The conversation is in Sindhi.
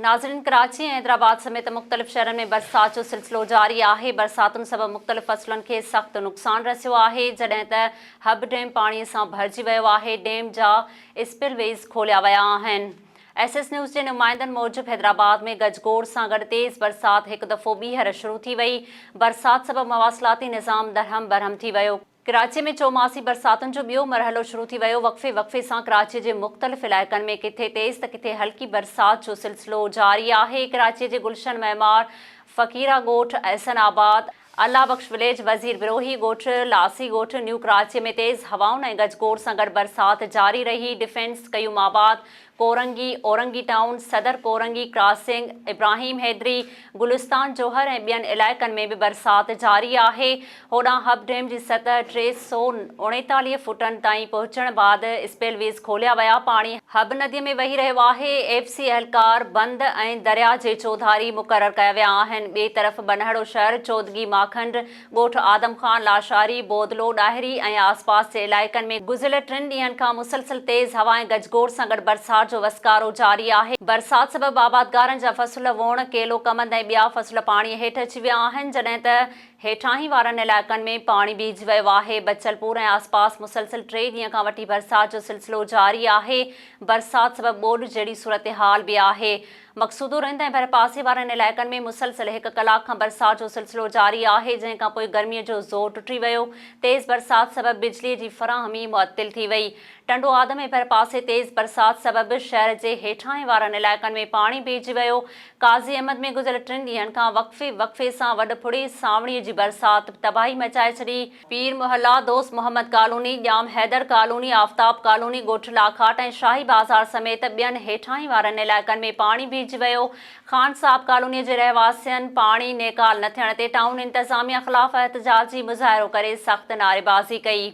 ناظرين ڪراچي ۽ حيدرآباد سميت مختلف شهرن ۾ برسات جو سلسلو جاري آهي، برساتن سبب مختلف فصلن کي سخت نقصان رسيو آهي، جڏهن ته حب ڊيم پاڻي سان ڀرجي ويو آهي، ڊيم جا اسپل ويز کوليا ويا آهن. ايس ايس نيوز جي نمائندن موجب حيدرآباد ۾ گجگوڙ سان گڏ تيز برسات هڪ دفعو ٻيهر شروع ٿي وئي، برسات سبب مواصلاتي نظام درهم برهم ٿي ويو. ڪراچي ۾ چوماسي برساتن جو ٻيو مرحلو شروع ٿي ويو، وقفي وقفي سان ڪراچي جي مختلف علائقن ۾ ڪٿي تيز ته ڪٿي هلڪي برسات جو سلسلو جاري آهي، ڪراچي جي گلشن معمار، فقيرا ڳوٺ، احسن آباد، الله بخش وليج، وزير بروهي ڳوٺ، لاسي ڳوٺ، نيو ڪراچي ۾ تيز هوائن ۽ گجگوڙ سان گڏ برسات جاري رهي، defence, Qayyumabad, Korangi, Orangi town, Saddar Korangi crossing, Ibrahim Hyderi, Gulistan Johar ۽ ٻين علائقن ۾ به برسات جاري آهي. هوڏانهن حب ڊيم جي سطح 339 فوٽن تائين پهچڻ بعد اسپيل ويز کوليا ويا، پاڻي حب ندي ۾ وهي رهيو آهي، ايف سي اهلڪار بند ۽ درياء جي چوڌاري مقرر ڪيا ويا آهن. ٻئي طرف ٻنهڙو شهر، چودڳي ماکنڊ، ڳوٺ آدم خان لاشاري، بودلو، ڏاهري ۽ آسپاس جي علائقن ۾ گذريل ٽن ڏينهن کان مسلسل تيز هوا ۽ گجگوڙ سان گڏ برسات جو وسڪارو جاري آهي. برسات سبب آبادگارن جا فصل ووڻ، ڪيلو، ڪمند ۽ ٻيا فصل پاڻي هيٺ اچي ويا آهن، جڏهن ته هيٺاهين وارن علائقن ۾ پاڻي بيهجي ويو آهي. بچلپور ۽ آسپاس مسلسل ٽي ڏينهن کان وٺي برسات جو سلسلو جاري آهي، برسات سبب ٻوڏ جهڙي صورتحال به آهي. مقصودو رند ۽ ڀرپاسي وارن علائقن ۾ مسلسل هڪ ڪلاڪ کان برسات جو سلسلو جاري آهي، جنهن کانپوء گرمي جو زور ٽٽي ويو، تيز برسات سبب بجلي جي فراهمي معطل ٿي وئي. ٽنڊو آدم ۽ ڀرپاسي تيز برسات سبب شهر جي هيٺاهين وارن علائقن ۾ پاڻي بيهجي ويو. قاضي احمد ۾ گذريل ٽن ڏينهن کان وقفي وقفي سان وڏ ڦڙي سانوڻي جي برسات تباهي مچائي ڇڏي. Pir Mohalla, Dost Muhammad colony, Jam Haider colony, Aftab colony, ڳوٺ لاکاٽ ۽ شاهي بازار سميت ٻين هيٺاهين وارن علائقن ۾ پاڻي بيهجي ويو. خان صاحب ڪالوني جي رهواسين پاڻي نيڪال نه ٿيڻ تي ٽائون انتظاميا خلاف احتجاجي مظاهرو ڪري سخت نعريبازي ڪئي.